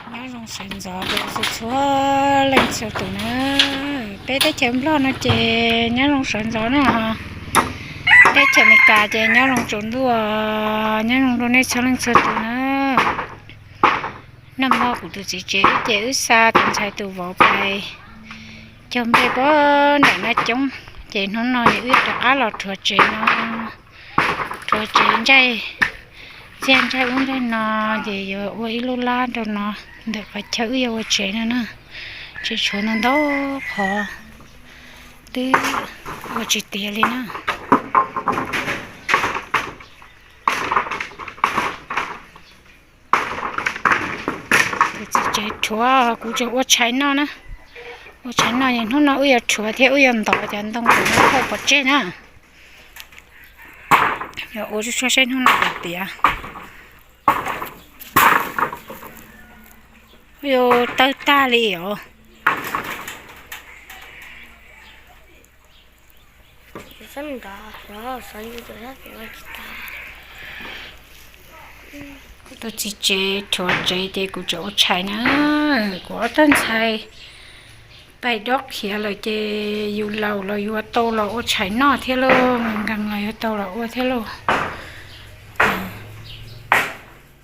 Nyob zoo sawv ntxov rau txhua leej txhua tus na. Peb teb chaws Nplog no ces nyob zoo sawv ntxov na. Teb chaws Amelikas ces nyob zoo tsaus ntuj, nyob zoo rau nej txhua leej txhua tus na. Nag hmo kuv tus txiv tsev ces wb xa tus ntxhais tus vauv pais cog nplej puag nram Naj Coob, ces hnub no wb rov qab los rhuav tsev no, rhuav tsev ntsaij, txiag ntsaij ub ntsaij no, ces yuav ua ib lub lab rau no ntawm qhov chaw wb yuav ua tsev no na. Tsev tshuav ntau ntau qhov twb ua tsis tiav li na. Tus txiv tsev rhuav, kuv tseem ua tshais noj na. Ua tshais noj es hnub no wb yuav rhuav thiab wb yuav ntov cov ntoo ntawm no hauj pov tseg na. Yuav ua tsuj tsuag seb hnub no puas tiav. Yuav tawg tag li os. Tus txiv tsev rhuav tsev ces kuv tseem ua tshais na. Kuv ob tug ntxhais pais dob khiav lawm ces yus laus los yuav tau los ua tshais noj thiab lauj, nkees los yuav tau los ua thiab lauj.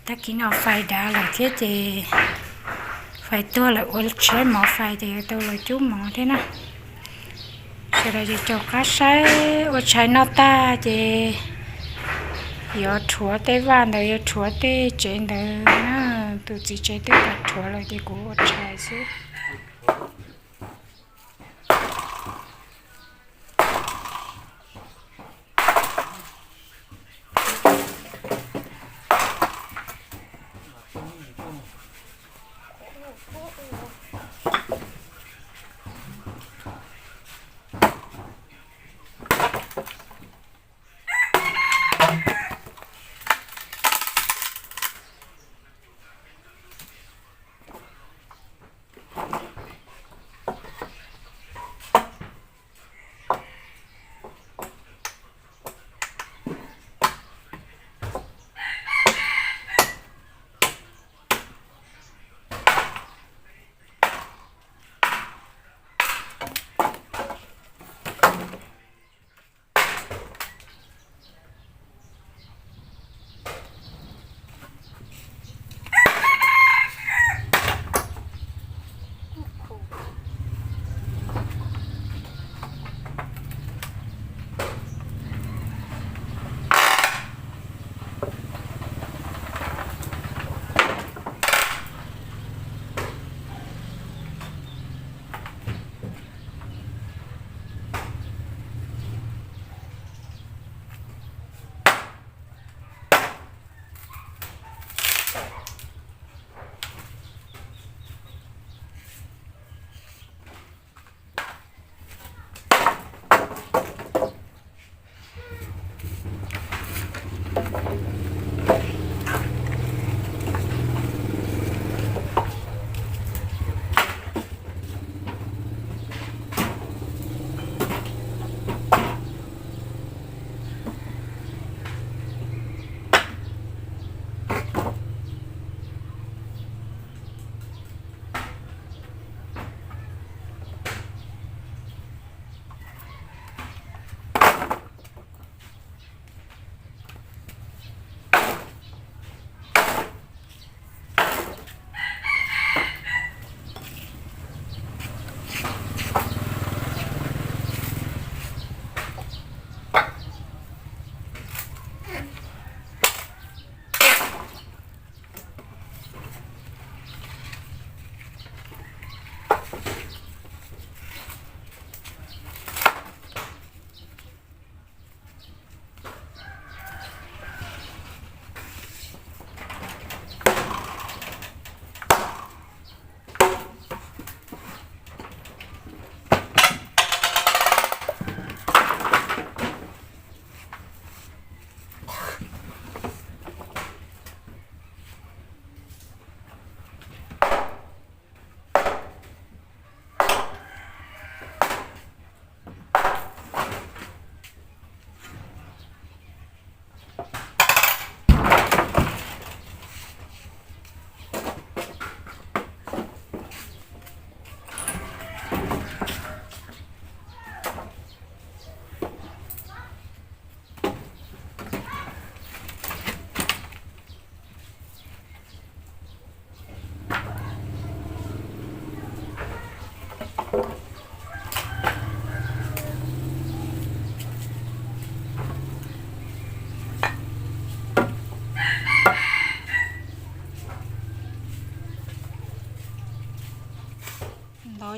Tag kis no fais dav lawm thiab ces fais tuag lawm ua tsis laib mov fais ces yuav tau los cub mov thiab na. Sawv daws ces caum qab saib ua tshais noj tag ces yuav rhuav tej vaj ntawd, yuav rhuav tej tsev ntawd na. Tus txiv tsev twb pais rhuav lawm ces kuv ua tshais xwb.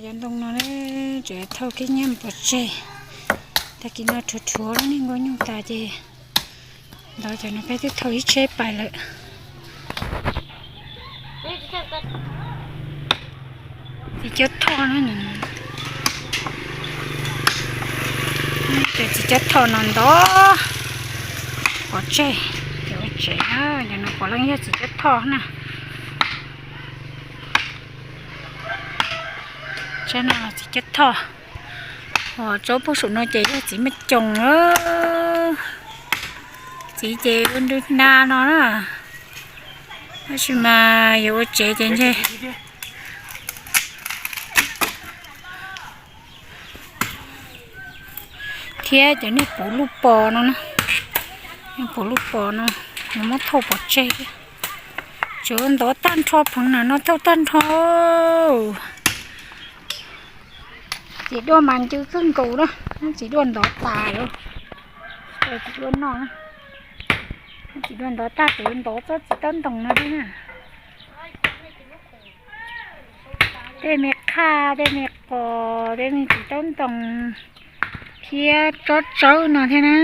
Cov ntoo no tseem thauj kiag nyiaj pov tseg. Tag kis no rhuav rhuav lub niag nkuaj nyuj tas ces ntov cov no peb twb thauj ib tsheb pais lawm. Txiv Cob Thoj na, cov Txiv Cob Thoj no ntov pov tseg, cov ua tsev na, cov no puav leej yog Txiv Cob Thoj na. Tsob no Txiv Cob Thoj, ho tsob puag saum no ces yog Txiv Mej Coos. Txiv ces ua nrwg na no na, tab sis mas yuav ua tsev ces ntshe thiab cov niag puv lub pos no na, niag puv lub pos no, nws muab thauj pov tseg thiab. Tsuav ntov tag nrho, pheev na no thauj tag nrho. Txiv duaj mas ncw kawg nkaus na, txiv duaj ntov tas lawm. Txiv duaj noj, txiv duaj ntov tag ces ntov tsob txiv taub ntoos no thiab na. Tej me qhaj, tej me qos, tej me txiv taub ntoos thiab tsob tsawb no thiab na.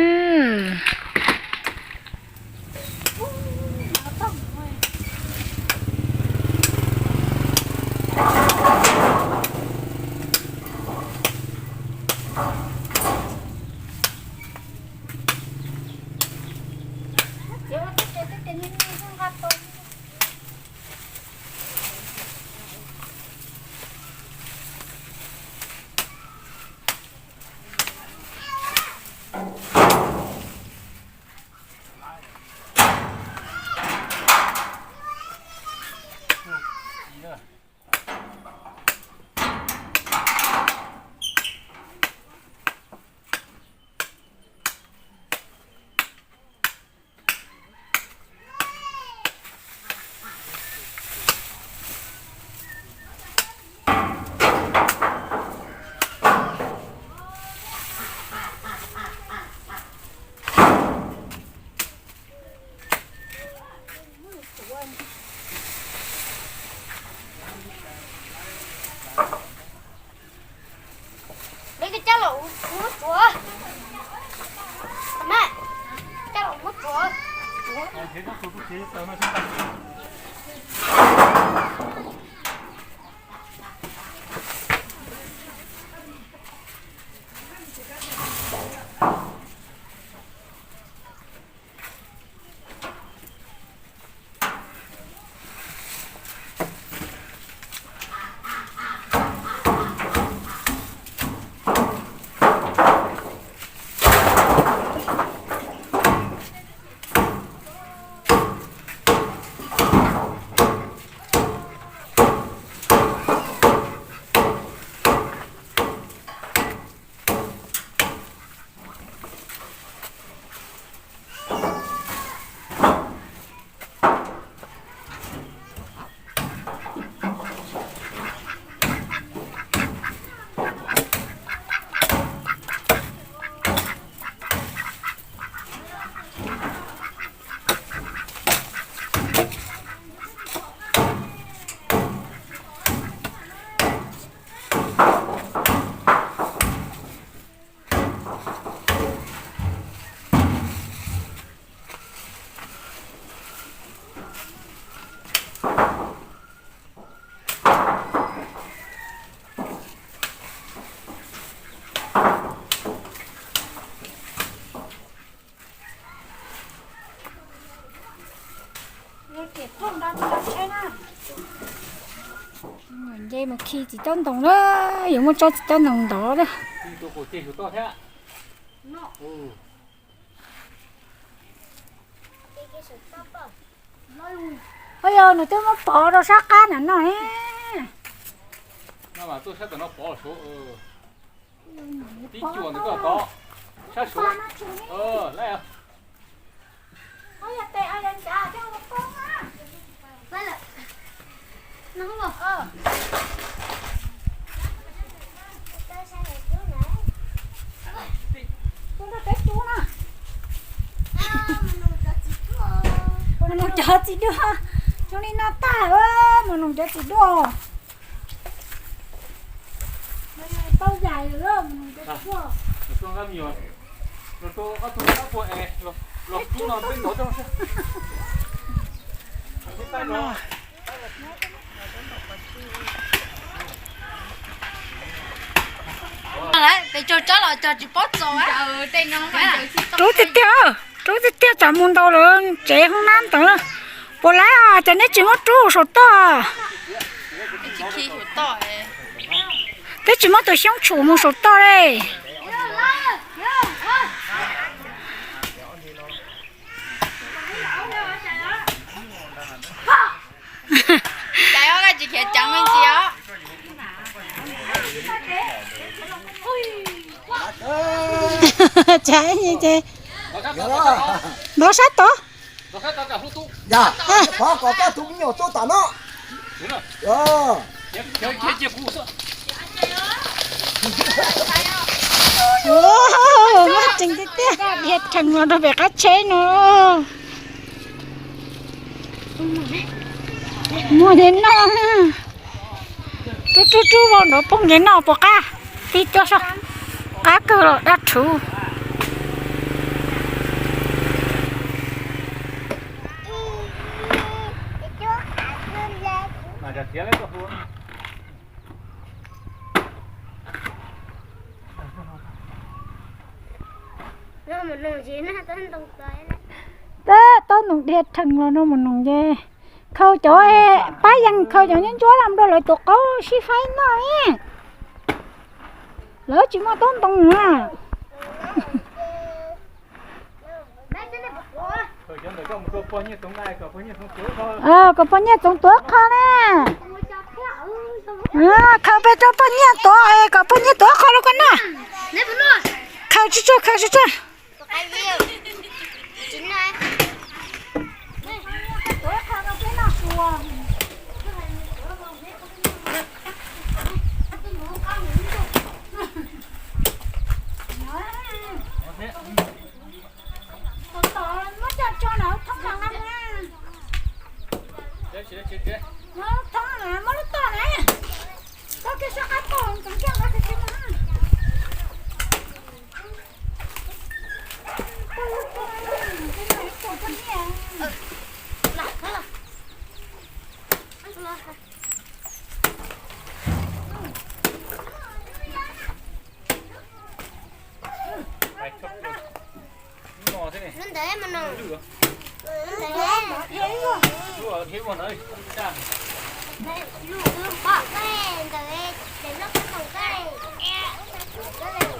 Nce mus khi txiv taub ntoos na, yuav muab tsob txiv taub ntoos ntov na. Ua yog nws twb muab pov rau sab qab na no ne. Mus noog cov txiv duaj, zoo li no tag, mus noog cov txiv duaj. Peb tso tsob los tso tsis paub txaus. Rub tiag tiag, rub tiag tiag, tsam mus ntaus lawv tsev hoob nab ntawd. Puas laib os, cas neb tsis muab rub saum toj? Twb tsis muab tus xyoob tshum mus saum toj li. Caiv os, koj tsis khiav ceev me ntsis os. Tsav ces nov sab tod. Pov kom koj tus me nyuam tuaj tom no. Muaj tseeb tiag tiag, dhia rhees los rau pem qab tsheb no. Muaj li no, rub rub rub vau nrov poog li no puas qab? Tib cuab soj qab kawg los dab rhuv. Tab tau noog dhia rhees los no mus noog ces khaws cov pab yeeg khaws cov ncuab ncuab los rau lawv tus qaub sib faib noj li. Lawv tsis muaj taub ntoo na. Kom poj Nyiaj Txoov tuav qho na. Khaws peb rau poj Nyiaj tuav, kom poj Nyiaj tuav qho rau koj na. Khaws tsuag tsuag, khaws tsuag tsuag. Tom tom muab coj tso na, thoob los na. Thoob na, muab lub toj na. Toj kiag sab qab toj, tseem kiag qab kiag na. Lub ntawd mas no. Lub ntawd. Lub pom ntawd, ntawd lub qab ntawd.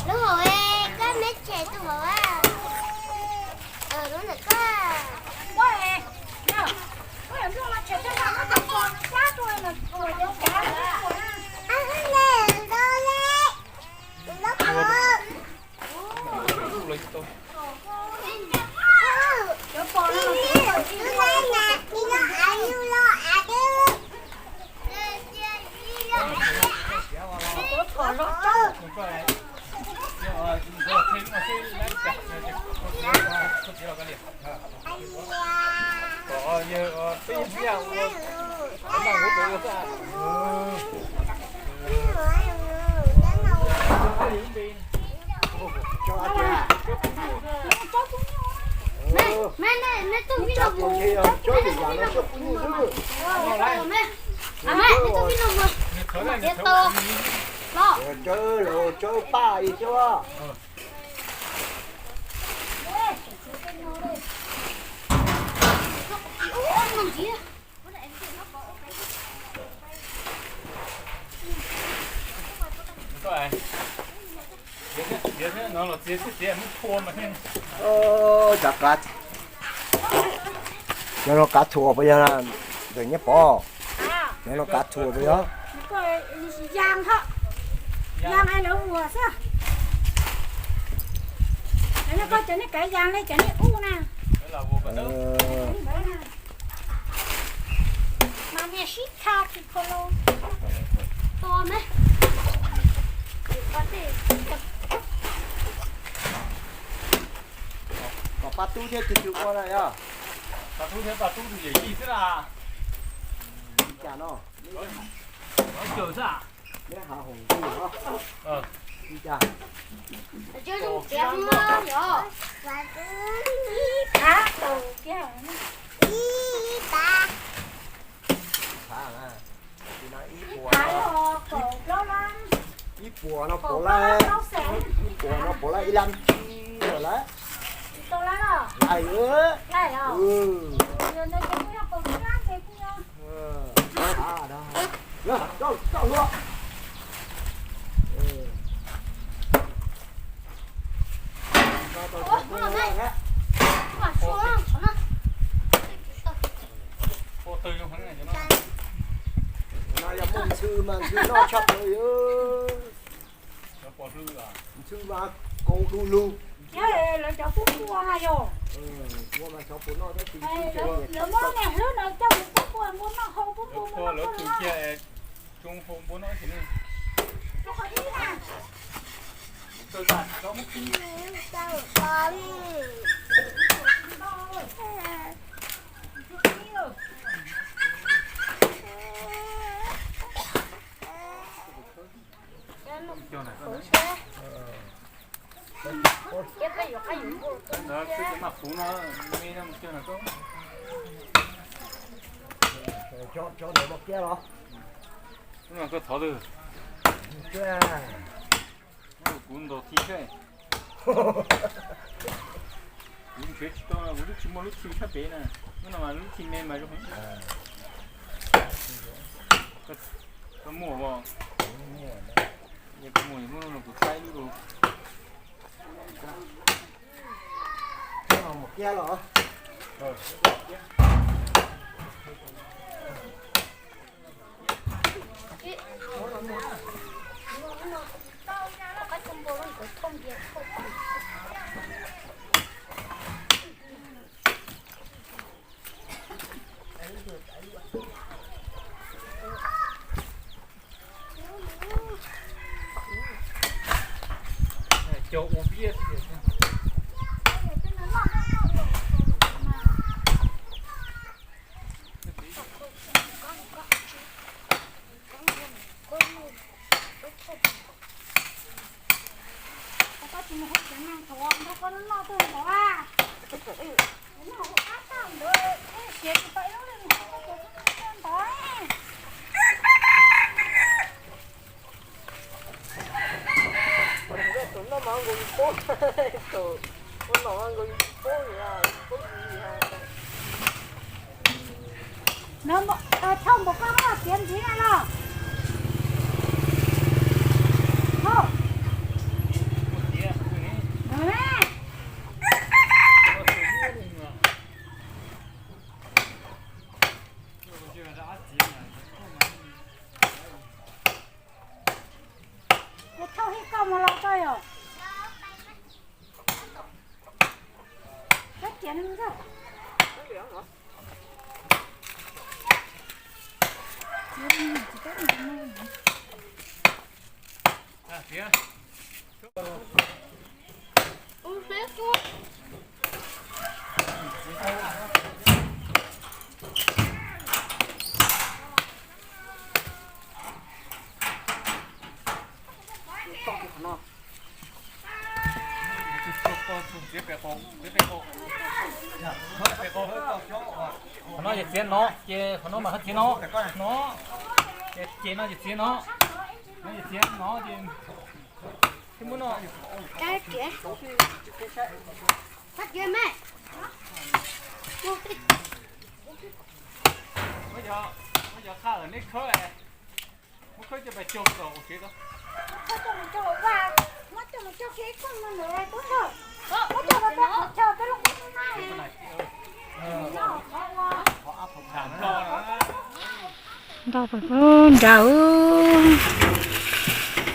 Lub hauv koj meb tshem tus hauv. Lub ntawd koj. Cov no kav thuam puas yog ntawm Nyiaj Pov? Cov no kav thuam puas yog? Kom Paj Tub thiab tus tus ua na yog? Paj Tub thiab Paj Tub tus yawm yij xwb na. Li cas no? Cawm xwb. Neb hav hoom ntej os. Ib cas. Ib tav kiag. Ib tav. Ib puas no, ib puas no puav leej, ib puas no puav leej ib lab tsib no lawm. Laim. No yog muaj ntxhw mas ntxhw noj tshaj plaws. Ntxhw mas kaus du lug. Lawv cov pub pua na yog. Ua mas xyov puas noj tab sis lawv muab niag hlwb no coj mus pub pua npua noj hau pub pua npua noj. Cov ntawd muaj kiab los? Koj thov twg? Kuv ntaus thim thiab. Kuv nrhiav tsis tau, kuv twb tsis muaj lub thim sab pem na. Hnub no mas lub thim me mas zoo. Koj muaj os? Koj muaj hnub no kuv thaij lub lus. Mus kiab los. Cov ua viaj. Tus noj mas nkaus yus paub, tus ua nom nkaus yus tsis paub li, yus paub yus li. Thauj npaum koj muab tiav ntxiv na los. Thauj. Kuv thauj hib koj mus los koj yom. Kab ciav no. Qhov no yog txiav no, ces qhov no mas ho txiav no, no, ces no yog txiav no, no yog txiav no ces thiaj muab no. Muab cov qha lawm neb khawb, muab khawb coj pais cog tom ua kev ko. Nrau nrad,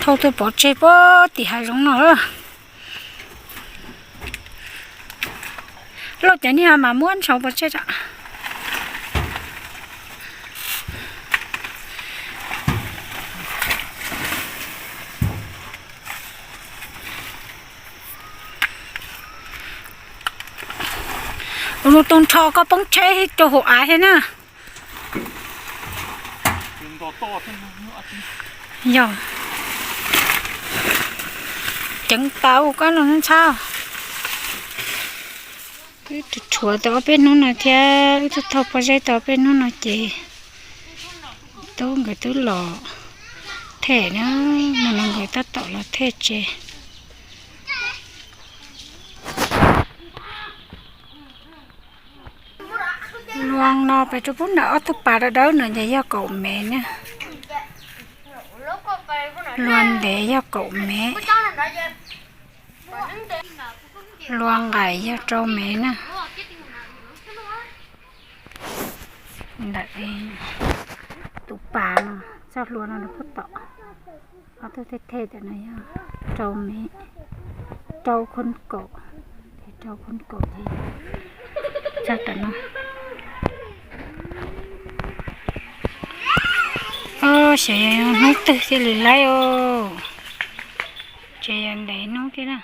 thauj tuaj pov tseg puag tim hav zoov no. Lauj, cov niag mas muab ntshauv pov tseg tso. Ua lub too nrho koj poob tsheb rau hauv av thiab na. Yog ceev tau koj no ntxhab. Wb tshuav tau ob peb hnub no thiab, wb twb thauj pob zeb tau ob peb hnub no ces tub nkawd twb los them na, mas no nkawd tab tom los them tsev. Luas no pem rau pub nram ob tug pas dawb dawb no ces yog kaum mev na. Luas ntev yog kaum mev. Luas nqaim yog rau mev na. Ntawm tus pas no, txoj hlua no rau pub tom, ob tug them them tam no yog rau mev, rau khon kaum, rau khon kaum ces txog tam no. Ob, xyov yog hnub twg thiaj li laib os. Ces yog ntev hnub thiab na.